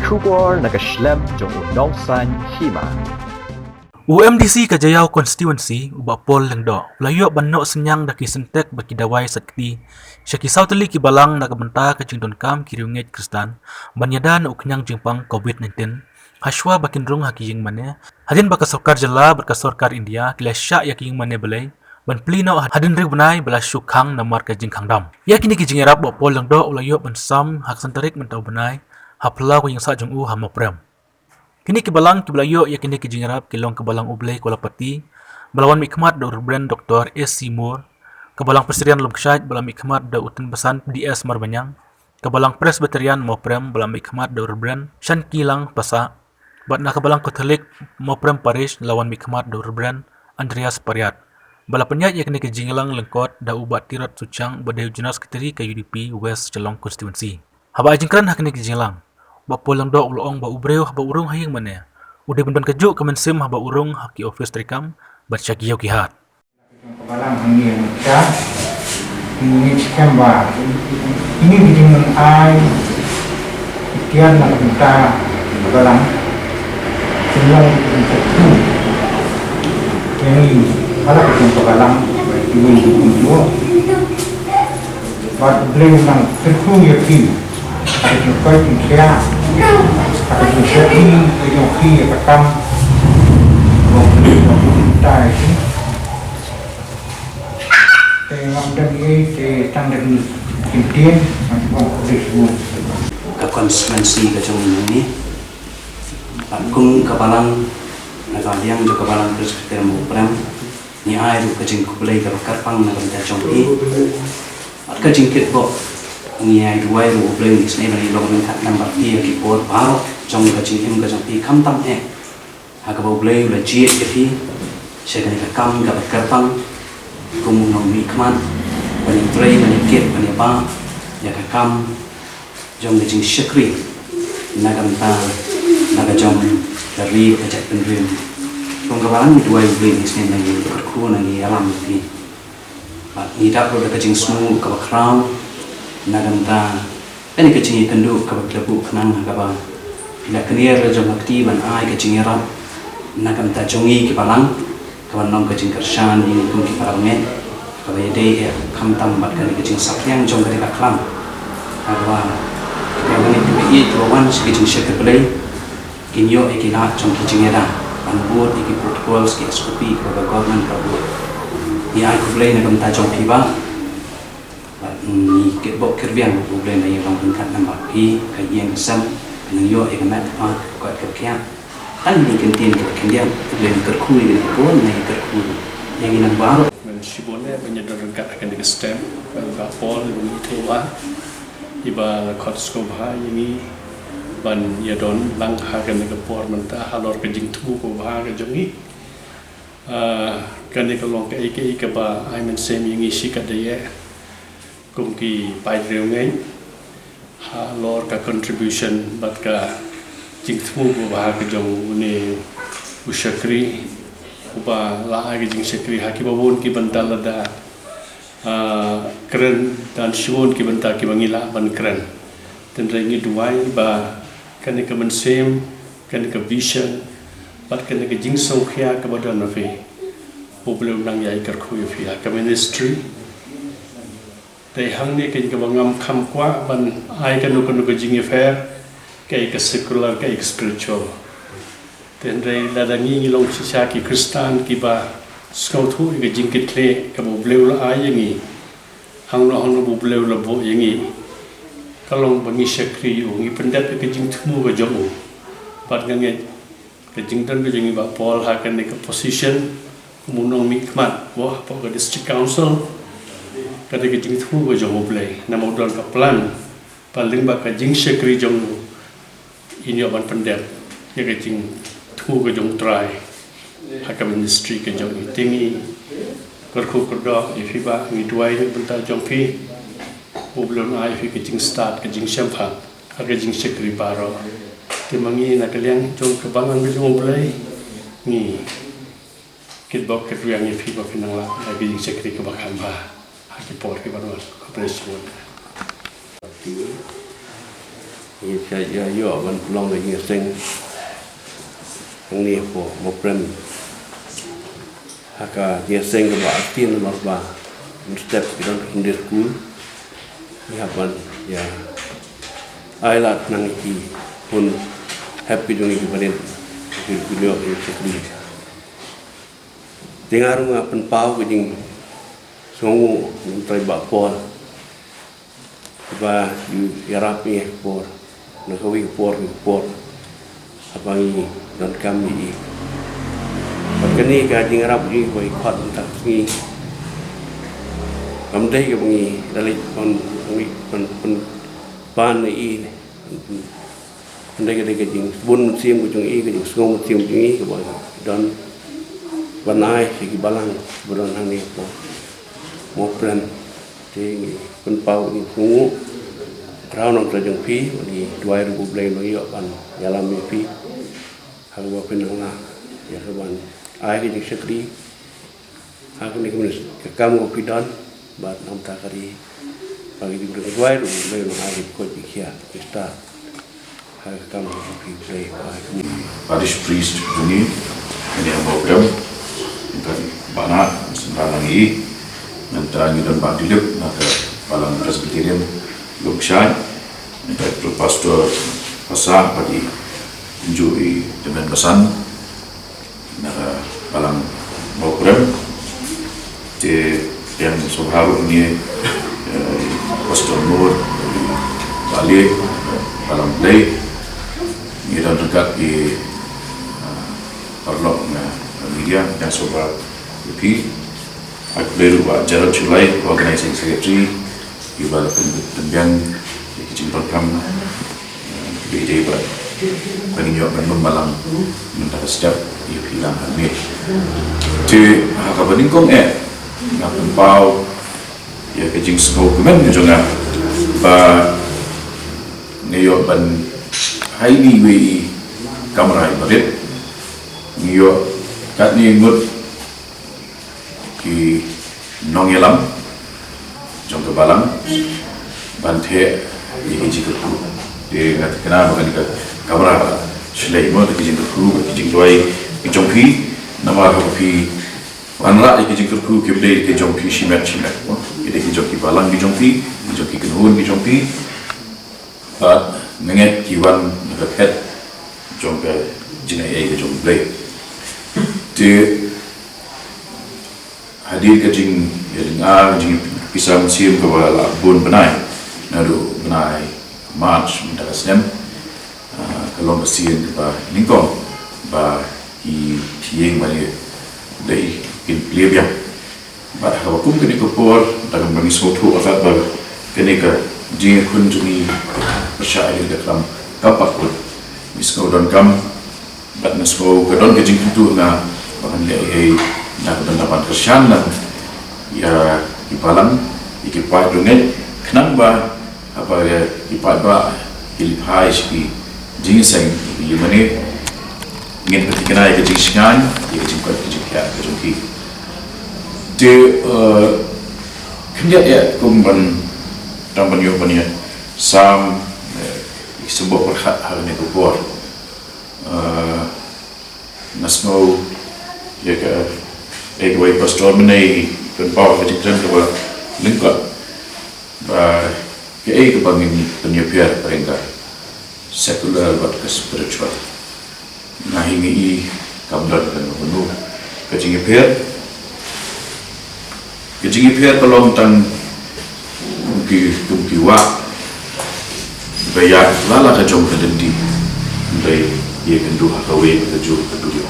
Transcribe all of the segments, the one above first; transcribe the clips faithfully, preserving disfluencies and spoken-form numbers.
Khubor na ka shlem jong u Nongsaiñ Hima. U M D C ka Jaïaw Constituency, u Bah Paul Lyngdoh, u la ïoh ban noh synñiang da ki Sintex bad ki dawai sait kti sha ki saw tylli ki balang na ka bynta ka jingdonkam ki riewngeit Khristan ban ïada na u khñiang jingpang covid nineteen, hashwa ba kin rung ha ki ïing mane, hadien ba ka sorkar jylla bad ka sorkar India ki la shah ïa ki ïing mane blei ban plie noh hadien hynriew bnai ba la shu khang namar ka jingkhang dam. Ïa kine ki jingïarap Bah Paul Lyngdoh u la ïoh ban sam ha ka san tarik mynta u bnai ha phyllaw ka ïing sah jong u ha Mawprem. Kine ki balang kiba la ïoh ïa kine ki jingïarap ki long ka Balang U Blei Kuala Pati, ba la wan mihkhmat da u Reverend Doctor A C Moore, ka Balang Presbyterian Lum Kshait, ba la mihkhmat da u Tynbasan D S Marbaniang, ka Balang Presbyterian Mawprem, ba la mihkhmat da u Reverend Shankilang Passah, bad na ka Balang Katholik Mawprem Parish la wan mihkhmat da u Reverend Andreas Pariat, ba la pynïaid ïa kine ki jingïalang lyngkot da u Bah Tirot Suchiang, ba dei u General Secretary ka U D P West Shillong Constituency. Haba ai jingkren ha kine ki jingïalang, Bah Paul Lyngdoh u la ong ba u briew haba u rung ha ïing mane, u dei ban don kajuh ka mynsiem haba u rung ha ki office treikam bad sha ki ïew ki hat. Ka balang hangne mynta, ngi ngeit skhem ba kine ki jingmyntoi, ki tiar na ka bynta ka balang, ki long ki jingkyrkhu ïa ngi, ba la ka jong ka balang, ba ki wei ki jingkyrkhu. Bad U Blei u nang kyrkhu ïa phi ha ka jingkoit jingkhiah, ha ka jingshakri ka jong phi ïa ka kam ba U Blei u nang kyrkhu ïa phi. Te ngam don ei te tang da kine ki ktien, ngam ong khublei shibun. Ka constituency ka jong ngi, bad kum ka balang, na ka liang jong ka Balang Presbyterian Mawprem, ngi ai ruh ka jingkhublei kaba kyrpang na ka bynta jong phi. Bad ka jingkitbok, ngi ai duwai ruh U Blei un isynei ban ïalong ryngkat lem bad phi ha ki por baroh jong ka jingim ka jong phi, khamtam eh ha kaba U Blei u la jied ïa phi sha kane ka kam kaba kyrpang kum u nongmihkhmat, ban ïatrei, ban ïakit, ban ïabah ïa ka kam jong ka jingshakri na ka bynta, na ka jong ka ri bad ka jaitbynriew. Kum ka balang ngi duwai U Blei un isynei ban ïakyrkhu, ban ïalam ïa phi. Bad ngi dap ruh da ka jingsngew kaba khraw na ka bynta kane ka jingïakynduh kaba phi la buh khnang ha kaba phi la knieh la jong ka kti ban ai ka jingïarap na ka bynta jong ngi ki balang, kaba long ka jingkyrshan ïa ngi kum ki para bangeit, kaba ïadei eh khamtam bad kane ka jingsaphriang jong kane ka khlam. Ha kaba ki para bangeit kiba ïeit kiba wan sha ka jingshakri Blei kin ïoh ïa ki lad jong ki jingïada ban bud ïa ki protocols, ki S O P kiba ka government ka buh. Ngi ai khublei na ka bynta jong phi Bah. Bad ngi kitbok kitrwiang U Blei un ïalong ryngkat lem bad phi, ka ïing ka sem ka nang ïoh ïa ka met ka phad, ka koit ka khiah. Tang ïa kine ki ktien kiba khyndiat, U Blei un kyrkhu ïa kine ki por, un kyrkhu ïa ngi lang baroh. Ngan shibun eh ban ïadon ryngkat ha kane ka step, Bah Paul, ïa ngi, to Bah, iba la khot sngewbha ïa ngi ban ïadon lang ha kane ka por mynta halor ka jingthmu kaba bha ka jong ngi. Ah, kane ka long kaei kaei kaba ai mynsiem ïa ngi shikatdei eh kum ki paid riewngeit halor ka contribution bad ka jingthmu kaba bha ka jong une u shakri uba la ai ka jingshakri ha kiba bun ki bynta, lada ah, kren, don shibun ki bynta kiba ngi lah ban kren. Hynrei ngi duwai ba kane ka mynsiem, kane ka vision bad kane ka jingsngewkhia kaba don ha phi, U Blei un nang ïai kyrkhu ïa phi ha ka ministry. Te hangne keiñ kaba ngam kham kwah ban ai kano kano ka jingïapher, kaei ka secular, kaei ka spiritual. Te hynrei lada ngi ngi long shisha ki Khristan kiba sngewthuh ïa ka jingkitkhlieh kaba U Blei u la ai ïa ngi, hangno hangno ba U Blei u la buh ïa ngi, ka long ba ngi shakri ïa u, ngi pyndep ïa ka jingthmu ka jong u. Bad nga ngeit ka jingdon ka jong i Bah Paul ha kane ka position kum u nongmihkhmat hapoh ka District Council, ka dei ka jingthmu ka jong U Blei, namar u don ka plan ba lyngba ka jingshakri jong u in ïoh ban pyndep ïa ka jingthmu ka jong U Trai ha ka ministry ka jong i. Te ngi kyrkhu kyrdoh ïa phi Bah, ngi duwai na ka bynta jong phi, U Blei un ai ïa phi ka jingstad, ka jingshemphang ha ka jingshakri baroh. Te ma ngi na ka liang jong ka balang ka jong U Blei ngi kitbok kitrwiang ïa phi ba phin nang lah ïa ka jingshakri kaba kham bha ha ki por kiban wan. Khublei shibun. Ngi sa ïa ïoh ban pynlong ka jingïaseng hangne hapoh Mawprem, ha ka jingïaseng kaba artien namar ba mynstep ki don ka Sunday School. Ngi hap ban ïa ai lad na ngi ki khun hep ki jong ngi kiba rit, ki, ki ïoh ki shakri. Te nga ruh nga pynpaw ka jingsngewnguh na u Trai Bah Paul ba u ïarap ïa ka por, na kawei ka por, ka por haba ngi donkam ïa i. Bad kane ka jingïarap ïa i ba i khot mynta ka sngi, kam dei kaba ngi da leit ban, ban, ban, ban ïa i. Hynrei ka dei ka jingbun mynsiem ka jong i, ka jingsngew mynsiem ka jong i, kaba don ban ai sha ki balang ba don hangne hapoh Mawprem. Te ngi pynpaw, ngi pynpaw, ngi pynpaw na ka bynta jong phi, ngi duwai ruh ba U Blei un ïoh ban ïalam ïa phi ha kaba phin nang lah ïa ka ban ai ka jingshakri ha kane ka kam kaba phi don, bad na ka bynta ka ri. Bad ngi duwai ruh ba U Blei un ai ka jingkoit jingkhiah, jingstad ha ka kam kaba phi, U Blei un ai. Parish priest jong ngi, kane ha Mawprem, ngi don Bah Nat, synran lang ïa i. Nangta ngi don Bah Dilip na ka Balang Presbyterian Lum Kshai, nangta Pastor Pasah, bad i Nju i Temen Basan na ka Balang Mawprem. Te ïa sngewbha ruh ngi, eh, Pastor Nur, Bah Lieh, Balang Blei, ngi don ryngkat ki, eh, paralok na media, ïa sngewbha ïa phi. Ai khublei ruh Bah Gerald Shullai, Organizing Secretary, kiba la pyn-, pynbiang ïa ki jingdonkam, eh, kiba ïadei bad ba ngin ïoh ban lum balang mynta ka step ïa phi lang hangne. Te ha kaba nyngkong eh, nga pynpaw ïa ka jingsngewkmen ka jong nga ba nga ïoh ban haei iwei i kamra iba rit, nga ïoh katne ngut ki nongïalam jong ka balang ban theh ïa ki jingkyrkhu. Te nga thikna ba kane ka kamra shlei mo da ki jingkyrkhu, ki jingduwai ki jong phi, namar haba phi wanrah ïa ki jingkyrkhu ki ba dei ki jong phi shimet shimet mo, ki dei ki jong ki balang ki jong phi, ki jong ki kynhun ki jong phi. Bad nga ngeit ki wan na ka phet jong ka jingaiei ka jong U Blei. Te hadien ka jingïalynga, ka jingpisa mynsiem kaba la bun bnai, naduh bnai March mynta ka snem, ah, ka long ka sien kaba nyngkong ba ki ïing ba ïadei kin plie biang. Bad ha kaba kum kane ka por, da kaba ngi sngewthuh artat ba kane ka jingïakhun jong ngi pyrshah ïa kane ka khlam kam pat kut, ngi sngew donkam, bad nga sngew ka don ka jingkyntu ha nga ba ngan leh ei ei na ka bynta ban kyrshan lang ïa ki balang, ïa ki paid riewngeit, khnang ba haba ki paidbah ki leit phai sha ki jingïaseng, ïa mane ngin pynthikna ïa ka jingshngaiñ, ïa ka jingkoit ka jingkhiah ka jong ki. Te, eh, khyndiat ïa kum ban, tang ban ïoh ban ïa sam, eh, ïa ki symboh pyrkhat ha kane ka por. Eh, nga sngew ïa ka, eh, kawei pastor mynne i pynpaw ka jingkren kaba lyngkot ba kaei kaba ngin pynïapher pyrshah ka secular bad ka spiritual. Nga hi nga i kam don kano kano ka jingïapher. Ka jingïapher ka long tang kum ki, kum ki wah ba ïa la la ka jong ka lynti, hynrei ïa kynduh ha kawei ka jong ka duriaw.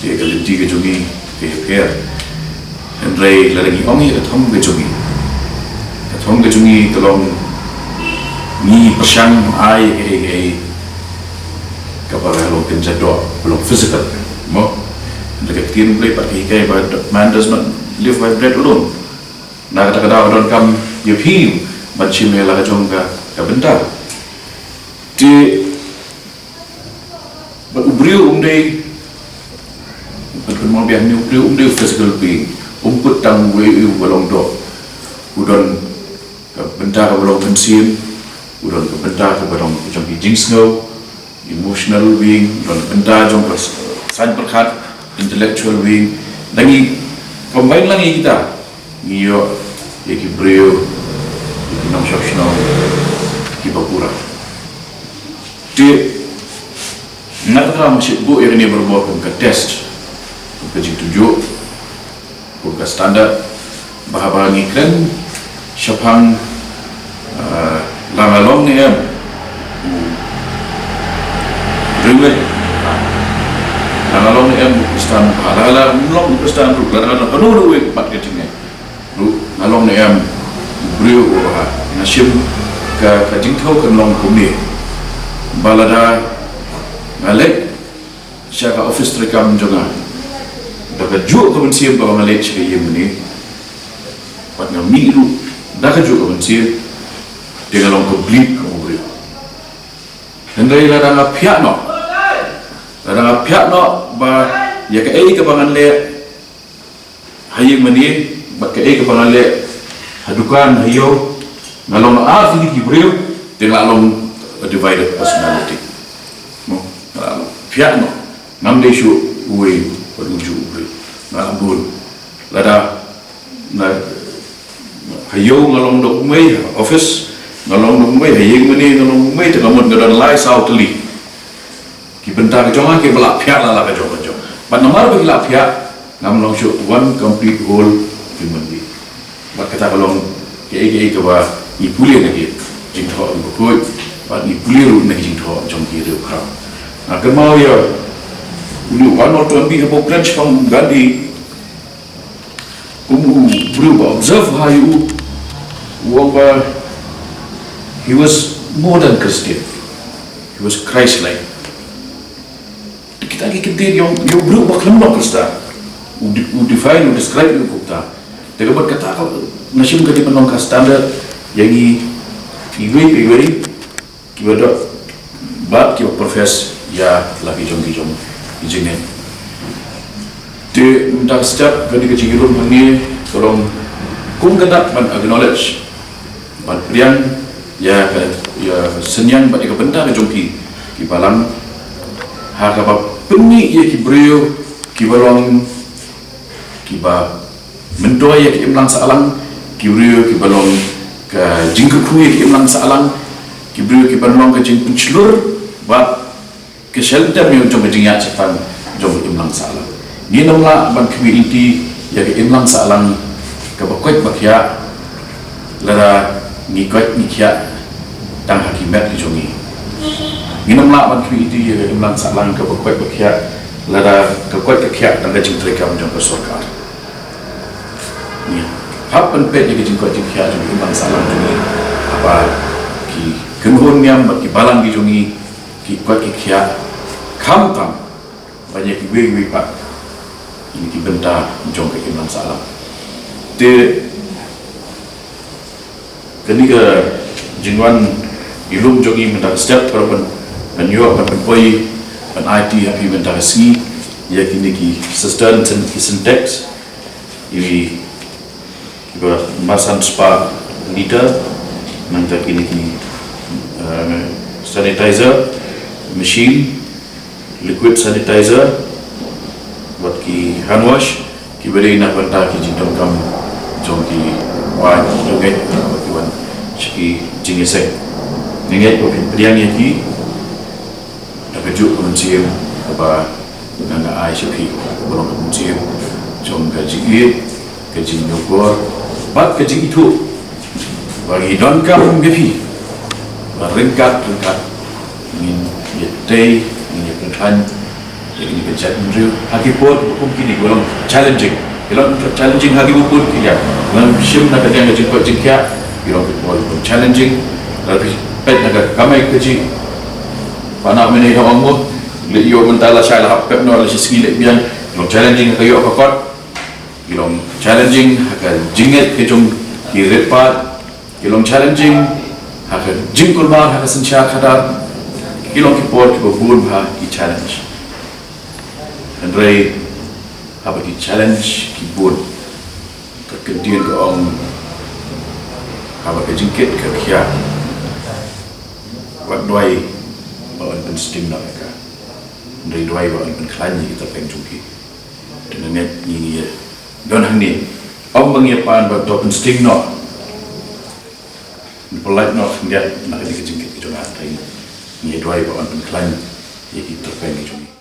Te ka lynti ka jong ngi ka ïapher. Hynrei lada ngi ong ïa ka thong ka jong ngi, ka thong ka jong ngi ka long ngi pyrshang ai kaei kaei kaba ka long kynja doh, ka long physical, mo. Hynrei ka ktien Blei pat ka hikai ba man does not live by bread alone. Na kata ka daw ka donkam ïa phi ban shim ïa la ka jong ka, ka bynta. Te bad u briew um dei, bad kynmaw biang ne u briew um dei u physical being, um kut tang uwei uwei uba long doh. U don ka bynta kaba long mynsiem, U don ka bynta kaba don jong ki jingsngew, emotional wing, u don ka bynta jong ka saiñ pyrkhat, intellectual wing. Da ngi combine lang ïa kita, ngi ïoh ïa ki briew, ïa ki nongshong shnong kiba pura. Te nga tang nga shu buh ïa kane barabor kum ka test, kum ka jingtynjuh, kum ka standard, ba haba ngi kren shaphang, ah, la nga long ne em u Khristan, la nga long ne em u Khristan, la nga long u Khristan ruh, la nga long kano ruh, eh, pat ka jingeh ruh, nga long ne em u briew uba, nga shim ka, ka jingthaw kan long kumne, ba lada nga leit sha ka office treikam jong nga da kajuh ka mynsiem kaba nga leit sha ka ïing mane, bad nga mih ruh da kajuh ka mynsiem, te nga long complete kum u briew. Hynrei lada nga phiah noh, lada nga phiah noh ba ïa kaei kaba ngan leh ha ïing mane bad kaei kaba nga leh ha dukan, ha ïew, nga long ar tylli ki briew, te nga long a divided personality. Mo, nga long phiah noh, ngam dei shuh uwei bad ujuh u briew, nga bun. Lada nga, ha ïew nga long da kumwei, ha office nga long da kumwei, ha ïing mane nga long kumwei, te ka mut nga don lai saw tylli ki bynta ka jong nga kiba la phiah la la ka jong ka jong. Bad namar ba ki la phiah, ngam long shuh one complete whole human being. Bad kata ka long kaei kaei kaba ngi pule na ki jingthoh kiba khuid, bad ngi pule ruh na ki jingthoh jong ki riewkhraw. Nga kynmaw ïa une u Arnold Toynbee haba u kren shaphang Gandhi, kum u briew ba observe ha ïa u, u ong ba he was more than Christian, he was Christ-like. Te kita ki kyntien ïa u, ïa u briew ba khlem long Khristan, u de-, u define, u describe ïa u kumta. Te ka mut kata ka, nga shim ka dei ban long ka standard ïa ngi iwei pa iwei kiba doh bad kiba profess ïa la ki jong ki jong ki jingngeit. Te mynta ka step kane ka jingïalum hangne ka long kum ka dak ban acknowledge, ban pdiang ïa ka, ïa ka synñiang bad ïa ka bynta ka jong ki, ki balang, ha kaba pynmih ïa ki briew kiba long, kiba myntoi ïa ka imlang sahlang, ki briew kiba long ka jingkyrkhu ïa ka imlang sahlang, ki briew kiba long ka jingpynshlur bad ka shalynter jong ka jingïaid shaphang jong ka imlang sahlang. Ngin ym lah ban khmih lynti ïa ka imlang sahlang kaba koit ba khiah lada ngi koit ngi khiah tang ha ki met ki jong ngi. Ngin ym lah ban khmih lynti ïa ka imlang sahlang kaba koit ba khiah lada ka koit ka khiah tang ka jingtreikam jong ka sorkar. Ngi hap ban peit ïa ka jingkoit jingkhiah jong ka imlang sahlang jong ngi, haba ki kynhun niam bad ki balang ki jong ngi ki koit ki khiah, khamtam ban ïa kiwei kiwei pat ïa ki bynta jong ka imlang sahlang. Te kane ka jingwan ïalum jong ngi mynta ka step, para ban, ban ïoh, ban pynpoi, ban aiti ha phi mynta ka sngi ïa kine ki cistern, ki sintex, ïa kiba marsan spah liter, nangta kine ki, eh, sanitizer machine, liquid sanitizer, bad ki hand wash, kiba dei na ka bynta ki jingdonkam jong ki waiñ, jong ki, eh, ki wan sha ki jingïaseng. Nga ngeit ba phin pdiang ïa ki da kajuh ka mynsiem kaba nga, nga ai sha phi, kaba long ka mynsiem jong ka jingïeit, ka jingïakor bad ka jingithuh ba ngi donkam ïa phi, ba ryngkat ryngkat ngin ïa tei, ngin ïa pynkheiñ ïa kine ki jaitbynriew ha ki por kiba kum kine kiba long challenging. Ki long challenging ha kiba bun ki liang. Ngam shym na ka liang ka jingkoit jingkhiah, ki long ki por kiba challenging. Lada phi peit na ka kamai kajih, Bah Nah Mynnei ha ong mo, leit ïoh mynta lashai la hap pep noh, la shisngi leit biang. Ki long challenging ha ka ïoh ka kot. Ki long challenging ha ka jingngeit ka jong ki rit paid. Ki long challenging ha ka jingkulmar, ha ka synshar khadar. Ki long ki por kiba bun bha ki challenge. Hynrei haba ki challenge ki bun, ka kyntien ka ong, haba ka jingkit ka khiah, Wat duwai ba yn pynsting noh ïa ka. Hynrei duwai ba yn pynkhlaiñ ïa ki tyrpeng jong ki. Te nangta ngi ngi ïa don hangne. Ym ba ngi ïa pan ba to pynsting noh. Ngi pynlait noh khyndiat na ka jingkit jong nga, hynrei ngi ïa duwai ba yn pynkhlaiñ ïa ki tyrpeng jong ngi.